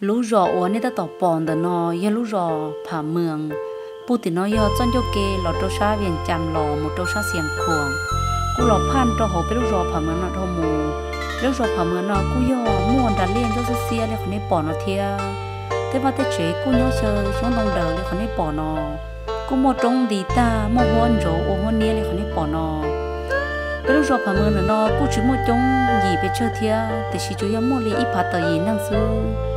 Lub zos uas nej tab tom pom ntawm no yog lub zos Pham Mws. Puag tim no yog txoj ncauj ke los rau sab Vias Cas los mus rau sab Xias Khuam, kuj los phaj rau hauv peb lub zos Pham Mws no dhau mus. Peb lub zos Pham Mws no kuj yog muaj nras liaj ntsuab xiab xiab li qhov nej pom no thiab. Tej vaj tej tsev kuj nyob xyaw xyoob ntoo daws li qhov nej pom no. Kuj muaj roob nti tag, muaj huab ntsauv ua huab niab li qhov nej pom no. Peb lub zos Pham Mws ntawm no kuj tsis muaj coob yim pes tsawg thiab, tiam sis tsuas yog muaj li ib phav tawm yim neeg xwb.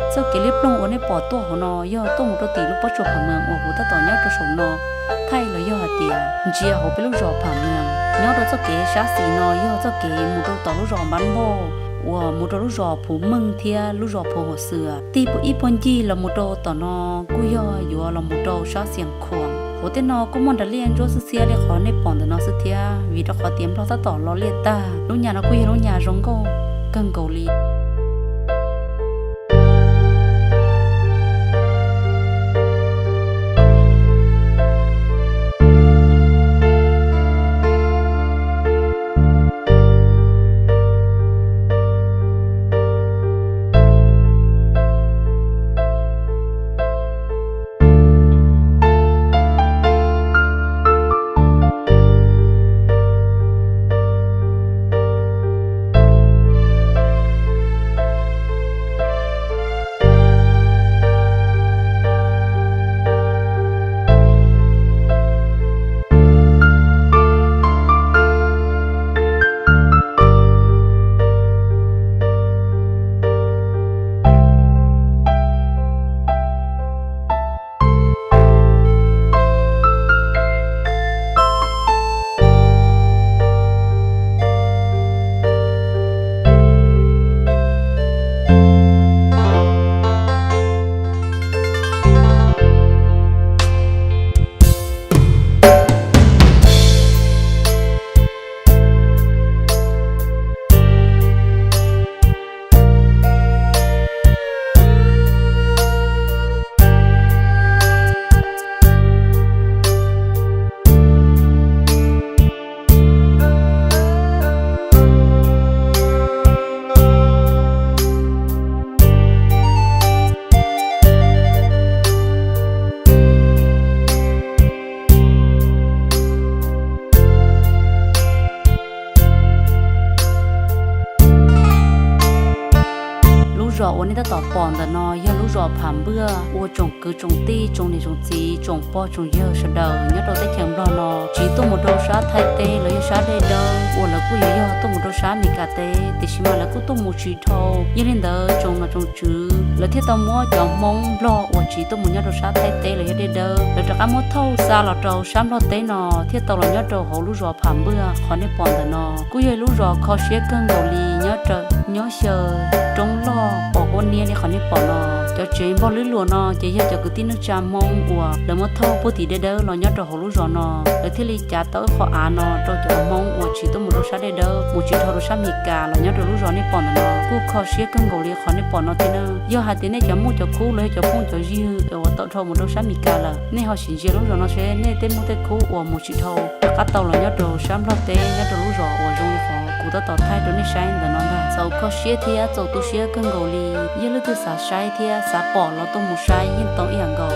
Txoj kev liab ploog uas nej pom tuaj hauv no yog tuaj mus rau tim lub pob tsuas Pham Mws uas kuv tab tom nyob rau saum no thaij los yog hais tias ntsia hauv peb lub zos Pham Mws. Nyob rau txoj kev sab xis no yog txoj kev mus rau tom lub zos Npab Npauj uas mus rau lub zos Phuv Meej thiab lub zos Phuv Huam Xwm. Tig ib puag ncig los mus rau tom no kuj yog yuav los mus rau sab Xias Khuam. Hauv tej no kuj muaj nras liaj ntsuab xiab xiab li qhov nej pom ntawm no xwb thiab, vim rau qhov tias Nplog tab tom lo liaj tag. Lub nyas no kuj yog lub nyas zoo nkauj kawg nkaus li. Lub zos uas nej tab tom pom ntawm no yog lub zos Pham Npwj, ua tsoom kwv tsoom tij tsoom niam tsoom txiv tsoom pog tsoom yawg sawv daws nyob rau teb chaws Nplog no tsiv tuaj mus rau sab Thaib teb los yog sab dej dawb uas lawv kuj yuav yog tuaj mus rau sab Amelikas teb, tiam sis mas lawv kuj tuaj mus tsis dhau. Yog li ntawd tsoom nom tsoom tswv lawv thiaj tau muab cov Hmoob Nplog uas tsiv tuaj mus nyob rau sab Thaib teb los yog dej dawb, lawv rov qab muab thauj xa los rau sab Nplog teb no thiaj tau los nyob rau hauv lub zos Pham Npwj qhov nej pom ntawm no. Kuj yog ib lub zos kho siab kawg nkaus li, nyob raws nyob xyaw roob loj pom huab niab li qhov nej pom no. Cov tsev npog lwb luas no ces yog cov kwv tij neej tsa Hmoob uas lawv muab thauj puag tim dej dawb los nyob rau hauv lub zos no, lawv thiaj li cav tau ib qho av no rau cov Hmoob uas tsiv tuaj mus rau sab dej dawb mus tsis dhau rau sab Amelikas los nyob rau lub zos nej pom ntawm no. Kuj kho siab kawg nkaus li qhov nej pom no thiab na. Yog hais tias nej cov muaj cov khub los yog cov phooj cov ywg uas tau dhau mus rau sab Amelikas lawm, nej ho sim ntsia lub zos no seb nej tej muaj tej khub uas mus tsis dhau rov qab tau los nyob rau sab Nplog teb nyob rau lub zos uas zoo li qhov kuv tab tom thaij rau nej saib ntawm no ntag. Txaus kho siab thiab txaus tu siab kawg nkaus li. Yog leej twg xav saib thiab xav pom los tuaj mus saib yeej tau ib yam nkaus.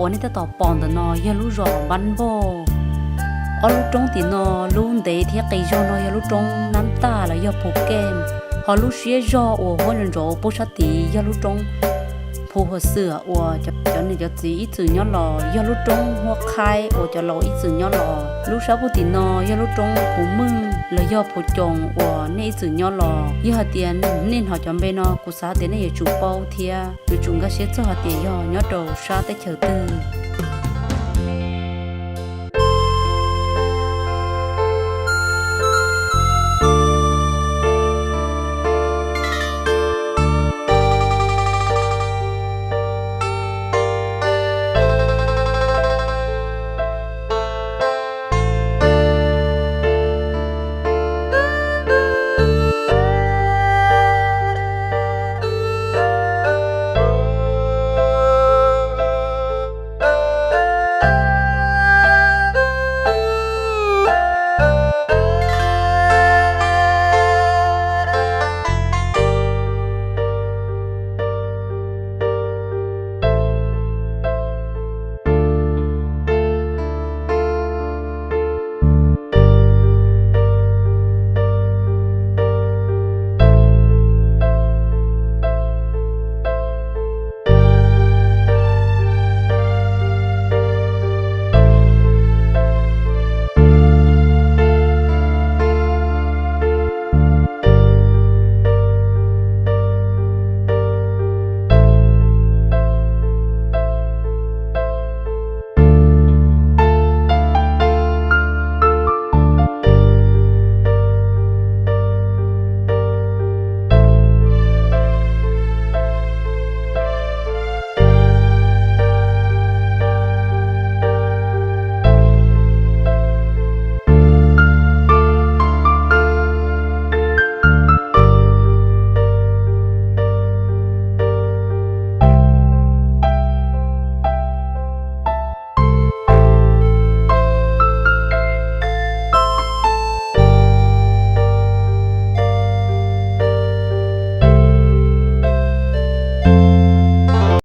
Qhov nej tab tom pom ntawm no yog lub zos Npab Npauj. Ob lub roob tim no, lub ntev thiab qis zog no yog lub roob Nab Taj los yog Phu Kej, ho lub siab zog uas huab ntsuav ntsuav pub sab tid yog lub roob Phu Hua Xwm uas cov niam cov txiv ib txwm nyob los, yog lub roob Huab Qhaib uas cov laus ib txwm nyob los. Lub sab pug tim no yog lub roob Phu Mwj los yog Phu Coos uas nej ib txwm nyob los. Yog hais tias nej hnov cov npe no, kuv xav tias nej yuav tsum paub thiab yuav tsum nkag siab txog hais tias yog nyob rau sab teb chaws twg.